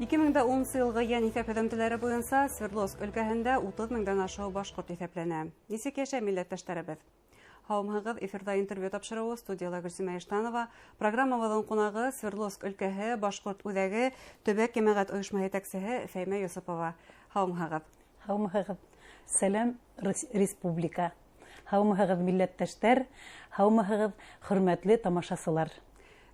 2010 йылғы йән иҫәп һөҙөмтәләре буйынса Свердловск өлкәһендә 30 меңдән ашыу башҡорт иҫәпләнә. Нисек йәшәй милләттәштәребеҙ? Һаумыһығыҙ, эфирҙа интервью тапшырыуы, студияла Гөлсимә Иштанова. Программабыҙҙың ҡунағы Свердловск өлкәһе башҡорт үҙәге төбәк йәмәғәт ойошмаһы етәксеһе Фәймә Йосопова. Һаумыһығыҙ. Һаумыһығыҙ. Сәләм, республика. Һаумыһығыҙ, милләттәштәр. Һаумыһығыҙ, хөрмәтле тамашасылар.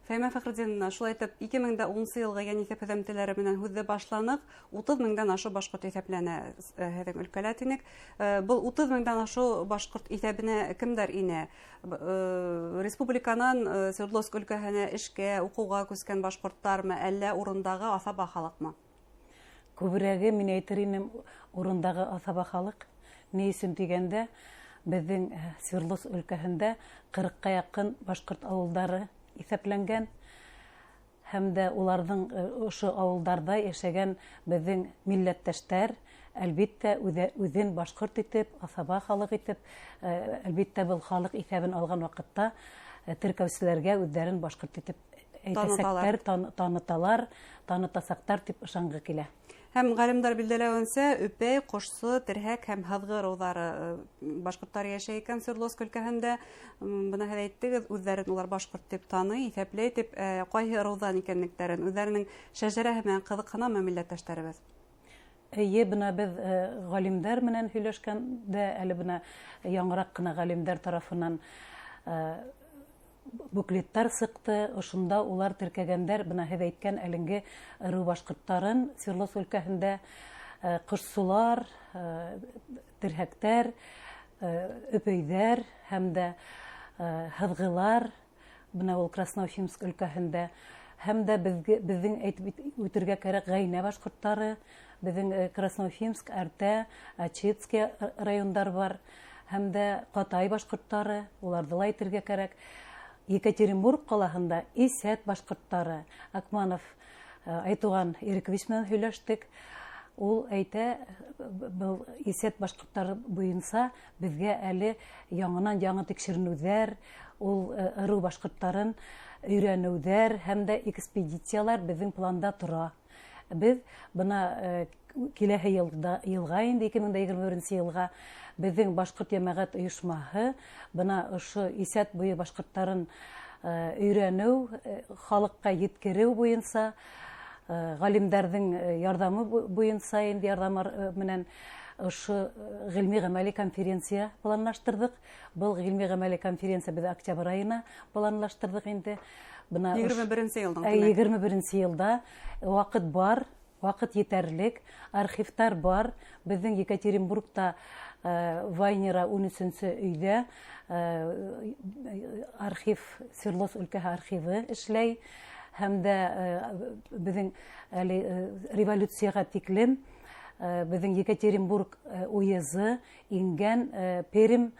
Фәймә Фәхретдиновна, шулай итеп, 2010 йылғы йән иҫәп һөҙөмтәләре менән һүҙҙе башланыҡ. 30 меңдән ашыу башҡорт иҫәпләнә һеҙҙең өлкәлә тинек. Был 30 меңдән ашыу башҡорт иҫәбенә кемдәр инә? Республиканан Свердловск өлкәһенә эшкә, уҡыуға күскән башҡорттармы, әллә урындағы аҫаба халыҡмы? Күберәге, мин әйтер инем, урындағы аҫаба халыҡ. Ни өсөн тигәндә, беҙҙең Свердловск өлкәһендә 40-ҡа яҡын башҡорт ауылдары иҫәпләнгән һәм дә уларҙың ошо ауылдарҙа йәшәгән беҙҙең милләттәштәр, әлбиттә, үҙен башҡорт итеп, аҫаба халыҡ итеп, әлбиттә, был халыҡ иҫәбен алған ваҡытта теркәүселәргә үҙҙәрен башҡорт итеп әйтәсәктәр, таныталар, танытасаҡтар тип ышанғы килә. Һәм ғалимдар билдәләүенсә, Өпәй, Ҡошсо, Терһәк һәм Һыҙғы ырыуҙары башҡорттар йәшәй икән Свердловск өлкәһендә. Бына һеҙ әйттегеҙ, үҙҙәрен улар башҡорт тип таный, иҫәпләй тип, ҡайһы ырыуҙан икәнлектәрен, үҙҙәренең шәжәрәһе менән ҡыҙыҡһынамы милләттәштәребеҙ? Эйе, бына беҙ ғалимдар менән һөйләшкәндә, әле бына яңыраҡ ҡына ғалимдар тарафынан буклеттар сыҡты, ошонда улар теркәгәндәр, бына һеҙ әйткән әлеңге ырыу башҡорттарын Свердловск өлкәһендә, ҡошсолар, терһәктәр, өпөйҙәр һәм дә һыҙғылар, бына ул Красноуфимск өлкәһендә, һәм дә беҙҙең әйтеп үтергә кәрәк ғәйнә башҡорттары, беҙҙең Красноуфимск, Әртә, Ачитский райондар бар, һәм дә Ҡатай башҡорттары, уларҙы ла әйтергә кәрәк. Екатеринбург ҡалаһында Исәт башҡорттары, Акманов Айтуған Ирекович менән һөйләштек. Ул әйтә, был Исәт башҡорттары буйынса беҙгә әле яңынан яңы тикшеренеүҙәр, ул ырыу башҡорттарын өйрәнеүҙәр һәм дә экспедициялар беҙҙең планда тора. Беҙ бына киләһе йылға инде, 2021 йылға беҙҙең башҡорт йәмәғәт ойошмаһы бына ошо Исәт буйы башҡорттарын өйрәнеү, халыҡҡа еткереү буйынса, ғалимдарҙың ярҙамы буйынса инде ярҙамы менән ошо ғилми ғәмәли конференция планлаштырҙыҡ. Был ғилми ғәмәли конференция беҙ октябрь айына планлаштырҙыҡ инде. Бына 21-нсе йылдың, тимәк. 21-нсе йылда ваҡыт бар, ваҡыт етәрлек, архивтар бар. Беҙҙең Екатеринбургта Вайнера 13-нсе өйҙә архив, Свердловск өлкәһе архивы эшләй. Һәм дә беҙҙең әле революцияға тиклем беҙҙең Екатеринбург уезы ингән Пермь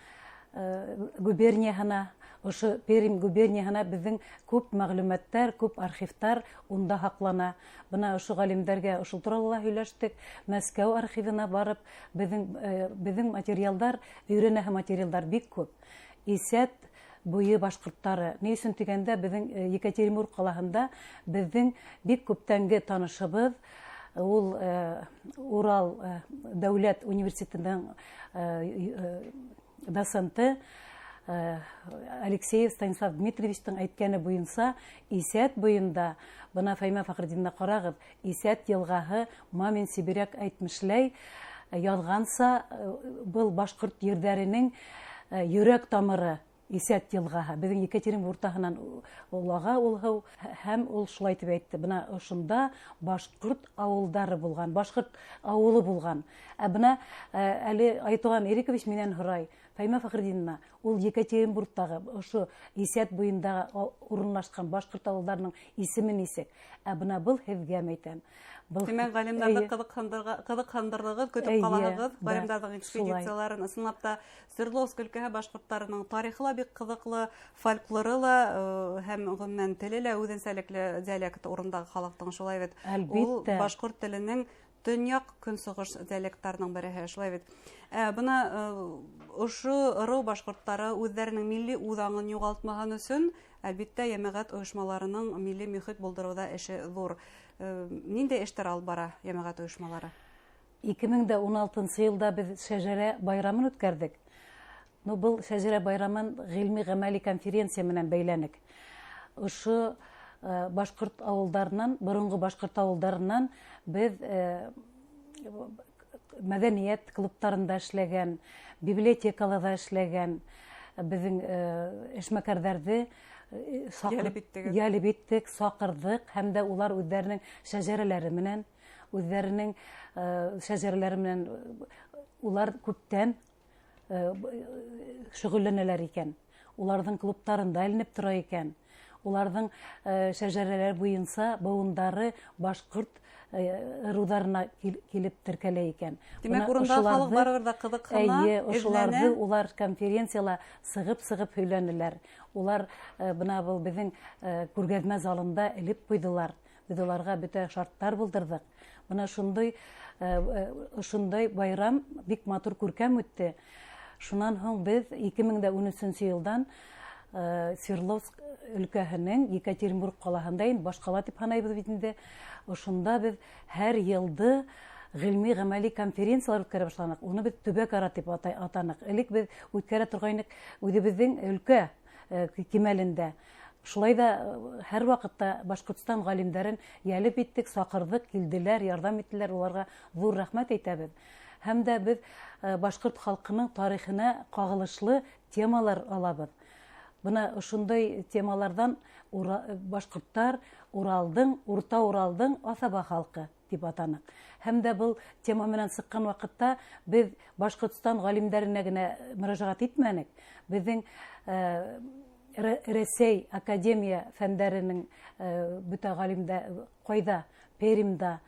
губернияһына, ошо Пермь губернияһына беҙҙең күп мәғлүмәттәр, күп архивтар унда һаҡлана. Бына ошо ғалимдәргә ошол турала ла һөйләштек. Мәскәү архивына барып, беҙҙең материалдар, өйрәнәһе материалдар бик күп. Исәт буйы башҡорттары. Ни өсөн тигәндә, беҙҙең Екатеринбург ҡалаһында беҙҙең бик күптәнге танышыбыҙ, ул Урал дәүләт университетының доценты Алексеев Станислав Дмитриевичтың әйткәне буйынса, Исәт буйында, бына Фәймә Фәхретдиновна ҡарағыҙ, Исәт йылғаһы Мамин Сибиряк әйтмешләй, яҙғанса, был башҡорт ерҙәренең йөрәк тамыры Исәт йылғаһы. Беҙҙең Екатеринбург уртаһынан улаға ул һыу, һәм ул шулай тип әйтте. Бына ошонда башҡорт ауылдары булған, башҡорт ауылы булған. Ә бына әле Айтуған Ирекович минән һорай, Фәймә Фәхретдиновна, ул Екатеринбургтағы ошо Исәт буйындағы урынлашҡан башҡорт ауылдарының исеме нисек? Ә бына был һеҙгә әйтәм. Был Тимәк, ғалимдарҙы Эйе. ҡыҙыҡһындырҙығыҙ, көтөп Эйе, ҡалаһығыҙ. да, Ғалимдарҙың шулай. экспедицияларын ысынлап та Свердловск өлкәһе башҡорттарының тарихы ла бик ҡыҙыҡлы, фольклоры ла һәм ғөмүмән теле лә үҙенсәлекле диалект урындағы халыҡтың, шулай бит? Ул Әлбиттә. башҡорт теленең төньяҡ көнсығыш диалекттарының береһе, шулай бит? Бына ошо ырыу башҡорттары үҙҙәренең милли үҙаңын юғалтмаһын өсөн, Әлбиттә, йәмәғәт ойошмаларының милли мөхит булдырыуҙа эше ҙур. Ниндәй эштәр алып бара йәмәғәт ойошмалары? 2016 йылда беҙ Шәжәрә байрамын үткәрҙек. Ну, был Шәжәрә байрамын ғилми ғәмәли конференция менән бәйләнек. Ошо башҡорт ауылдарынан, боронғо башҡорт ауылдарынан беҙ мәҙәниәт клубтарында эшләгән, библиотекаларҙа эшләгән беҙҙең эшмәкәрҙәрҙе йәлеп иттек, саҡырҙыҡ, һәм дә улар үҙҙәренең шәжәрәләре менән, үҙҙәренең шәжәрәләре менән улар күптән шөғөлләнәләр икән. Уларҙың клубтарында эленеп тора икән. Уларҙың шәжәрәләр буйынса быуындары башҡорт ырыуҙарына килеп теркәлә икән. Тимәк, урында халыҡ барыбер ҙә ҡыҙыҡһына, эйе, ошоларҙы улар конференцияла сығып-сығып һөйләнеләр. Улар бына был беҙҙең күргәҙмә залында элеп ҡуйҙылар. Беҙ уларға бөтә шарттар булдырҙыҡ. Бына шундай байрам бик матур, күркәм үтте. Шунан һуң беҙ 2013 йылдан Свердловск өлкәһенең Екатеринбург ҡалаһында, инде баш ҡала тип һанайбыҙ бит инде, ошонда беҙ һәр йылды ғилми ғәмәли конференциялар үткәрә башланыҡ. Уны беҙ төбәк-ара тип атаныҡ. Элек беҙ үткәрә торғайныҡ үҙебеҙҙең өлкә кимәлендә. Шулай ҙа һәр ваҡытта Башҡортостан ғалимдәрен йәлеп иттек, саҡырҙыҡ, килделәр, ярҙам иттеләр, уларға ҙур рәхмәт әйтәбеҙ. Һәм дә беҙ башҡорт халҡының тарихына ҡағылышлы темалар алабыҙ. Бына ошондай темаларҙан башҡорттар Уралдың, Урта Уралдың аҫаба халҡы тип атаныҡ. Һәм дә был тема менән сыҡҡан ваҡытта беҙ Башҡортостан ғалимдәренә генә мөрәжәғәт итмәнек. Беҙҙең Рәсәй академия фәндәренең бөтә ғалимдә ҡайҙа, Пермьдә,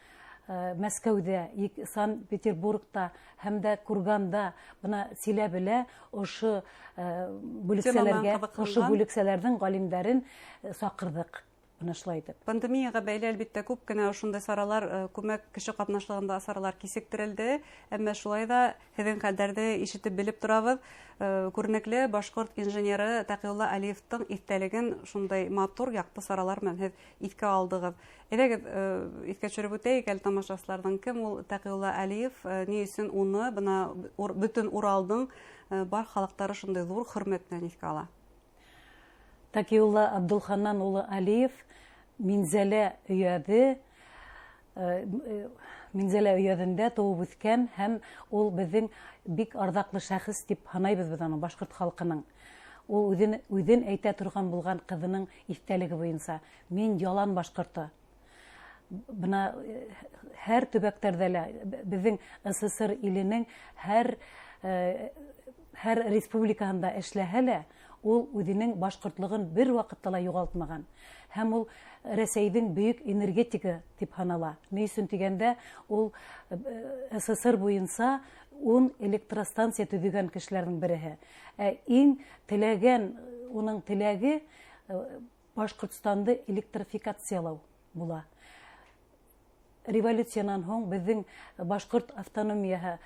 Мәскәүҙә, Санкт-Петербургта һәм дә Курганда, бына Силәбелә ошо бүлексәләргә, ошо бүлексәләрҙең ғалимдәрен саҡырҙыҡ. Бына шулай итеп. Пандемияға бәйле әлбиттә күп кенә ошондай саралар, күмәк кеше ҡатнашлығында саралар кисектерелде, әммә шулай ҙа һеҙҙең хәлдәрҙе ишетеп белеп торабыҙ. Күренекле башҡорт инженеры Тәҡиулла Алиевтың иҫтәлеген шундай матур, яҡты саралар менән һеҙ иҫкә алдығыҙ. Әйҙәгеҙ, иҫкә төшөрөп үтәйек әле тамашасыларҙың, кем ул Тәҡиулла Алиев, ни өсөн уны бына бөтөн Уралдың бар халыҡтары шундай ҙур хөрмәт менән иҫкә ала? Тәҡиулла Абдулханнан улы Алиев Минзәлә өйәҙе, Минзәлә өйәҙендә тыуып үҫкән һәм ул беҙҙең бик арҙаҡлы шәхес тип һанайбыҙ беҙ уны, башҡорт халҡының. Ул үҙен әйтә торған булған ҡыҙының иҫтәлеге буйынса, мин ялан башҡорто. Бына һәр төбәктәрҙә лә беҙҙең СССР иленең һәр республикаһында эшләһә лә, ул үҙенең башҡортлоғон бер ваҡытта ла юғалтмаған. Һәм ул Рәсәйҙең бөйөк энергетигы тип һанала. Ни өсөн тигәндә, ул СССР буйынса 10 электростанция төҙөгән кешеләрҙең береһе. Ә иң теләгән, уның теләге Башҡортостанды электрификациялау була. Революциянан һуң беҙҙең башҡорт автономияһы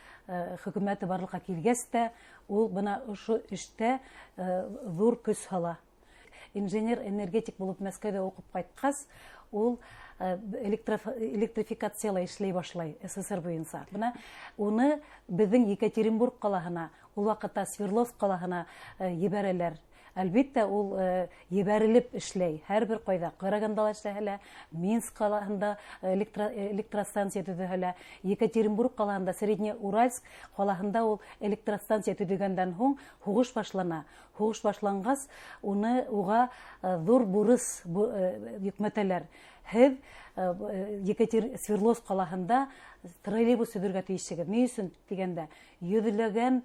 хөкүмәте барлыҡҡа килгәс тә, ул бына ошо эштә ҙур көс һала. Инженер-энергетик булып Мәскәүҙә уҡып ҡайтҡас, ул электрификацияла эшләй башлай СССР буйынса. Бына уны беҙҙең Екатеринбург ҡалаһына, ул ваҡытта Свердловск ҡалаһына ебәрәләр. Әлбиттә, ул ебәрелеп эшләй. Һәр бер ҡайҙа, Ҡарағандала ла эшләһә лә, Минск ҡалаһында электростанция төҙөһә лә, Екатеринбург ҡалаһында, Среднеуральск ҡалаһында ул электростанция төҙөгәндән һуң һуғыш башлана. Һуғыш башланғас, уға ҙур бурыс йөкмәтәләр. Һеҙ Свердловск ҡалаһында троллейбус төҙөргә тейешһегеҙ. Ни өсөн тигәндә, йөҙләгән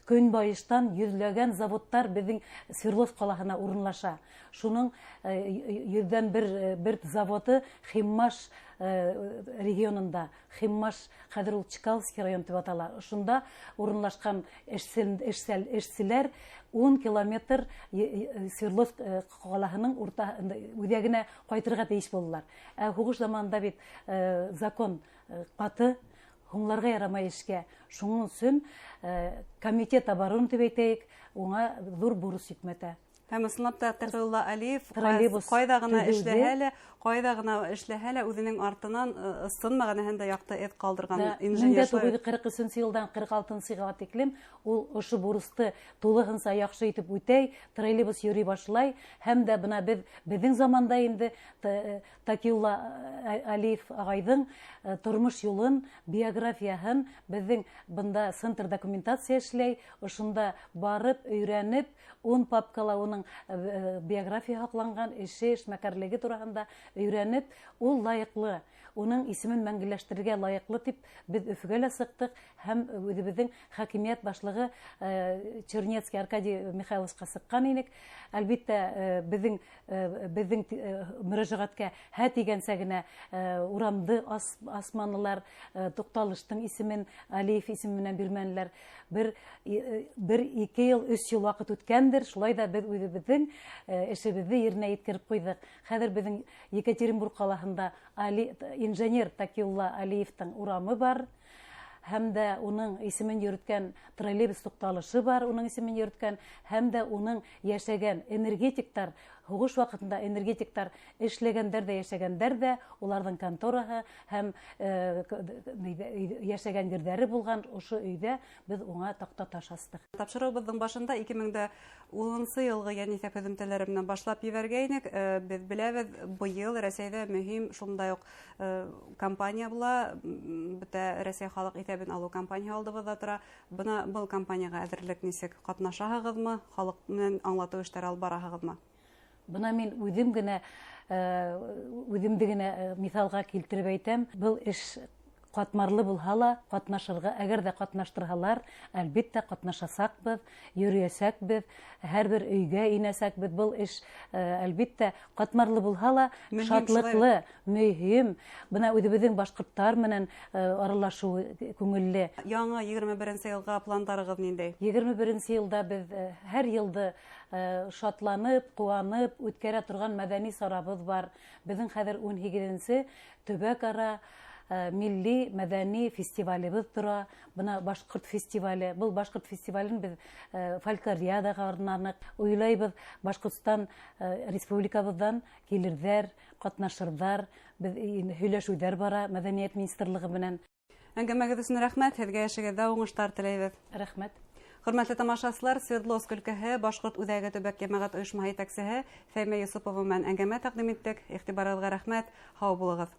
көнбайыштан йөҙләгән заводтар беҙҙең Свердловск ҡалаһына урынлаша. Шуның йөҙҙән бер заводы Химмаш регионында, Химмаш хәҙер ул Чкаловский район тип атала. Шунда урынлашҡан эшселәр 10 километр Свердловск ҡалаһының үҙәгенә ҡайтырға тейеш булдылар. Ә һуғыш заманында бит закон ҡаты, һуңларға ярамай эшкә. Шуның өсөн комитет обороны тип әйтәйек, уңа ҙур бурыс йөкмәтә. Һәм ысынлап та Тәҡиулла Алиев ҡайҙа ғына эшләһә лә, үҙенең артынан ысын мәғәнәһендә яҡты эҙ ҡалдырған инженер. 1943 йылдан 46 йылға тиклем ул ошо бурысты тулыһынса яҡшы итеп үтәй, троллейбус йөрөй башлай. Һәм дә бына беҙҙең заманда инде Тәҡиулла Алиев ағайҙың тормош юлын, биографияһын беҙҙең бында центр документация эшләй, ошонда барып өйрәнеп, 10 папкала уның биография һаҡланған, эше, эшмәкәрлеге тураһында өйрәнеп, ул лайыҡлы, уның исемен мәңгеләштерергә лайыҡлы тип беҙ Өфөгә лә сыҡтыҡ һәм үҙебеҙҙең хакимиәт башлығы Чернецкий Аркадий Михайловичҡа сыҡҡан инек. Әлбиттә, беҙҙең мөрәжәғәткә һә тигәнсә генә урамды асманылар, туҡталыштың исемен Алиев исеме менән бирмәнеләр. Бер ике йыл, 3 йыл ваҡыт үткәндер, шулай ҙа беҙ үҙебеҙҙең эшебеҙҙе еренә еткереп ҡуйҙыҡ. Хәҙер беҙҙең Екатеринбург ҡалаһында инженер Тәҡиулла Алиевтың урамы бар, һәм дә уның исемен йөрөткән троллейбус туҡталышы бар, уның исемен йөрөткән, һәм дә уның йәшәгән энергетиктар, һуғыш ваҡытында энергетиктар эшләгәндәр ҙә, йәшәгәндәр ҙә, уларҙың контораһы һәм йәшәгән ерҙәре булған ошо өйҙә беҙ уңа таҡта таш астыҡ. Тапшырыуыбыҙҙың башында 2010 йылғы йәниҫәп һөҙөмтәләре менән башлап ебәргәйнек. Беҙ беләбеҙ, быйыл Рәсәйҙә мөһим шундай уҡ кампания була, бөтә Рәсәй халыҡ иҫәбен алыу кампанияһы алдыбыҙҙа тора. Бына был кампанияға әҙерлек нисек? Ҡатнашаһығыҙмы? Халыҡ менән аңлатыу эштәре алып бараһығыҙмы? Бына мин үҙемде генә миҫалға килтереп әйтәм. Был эш ҡатмарлы булһа ла, ҡатнашырға, әгәр ҙә ҡатнаштырһалар, әлбиттә ҡатнашасаҡбыҙ, йөрөйәсәкбеҙ, һәр бер өйгә инәсәкбеҙ. Был эш әлбиттә ҡатмарлы булһа ла, шатлыҡлы, мөһим. Бына үҙебеҙҙең башҡорттар менән аралашыу күңелле. Яңы 21-нсе йылға пландарығыҙ ниндәй? 21-нсе йылда беҙ һәр йылды шатланып, ҡыуанып үткәрә торған мәҙәни сарабыҙ бар. Беҙҙең хәҙер 18-нсе төбәк-ара милли мәҙәни фестивалебыҙ тора. Бына башҡорт фестивале. Был башҡорт фестивален беҙ фольклориадаға арнаныҡ. Уйлайбыҙ, Башҡортостан республикабыҙҙан килерҙәр, ҡатнашырҙар. Беҙ һөйләшеүҙәр бара мәҙәниәт министрлығы менән. Әңгәмәгеҙ өсөн рәхмәт. Һеҙгә эшегеҙҙә уңыштар теләйбеҙ. Рәхмәт. Хөрмәтле тамашасылар, Свердловск өлкәһе Башҡорт үҙәге төбәк йәмәғәт ойошмаһы етәксеһе Фәймә Йосопова менән әңгәмә тәҡдим иттек. Иғтибарығыҙға рәхмәт. Һау булығыҙ.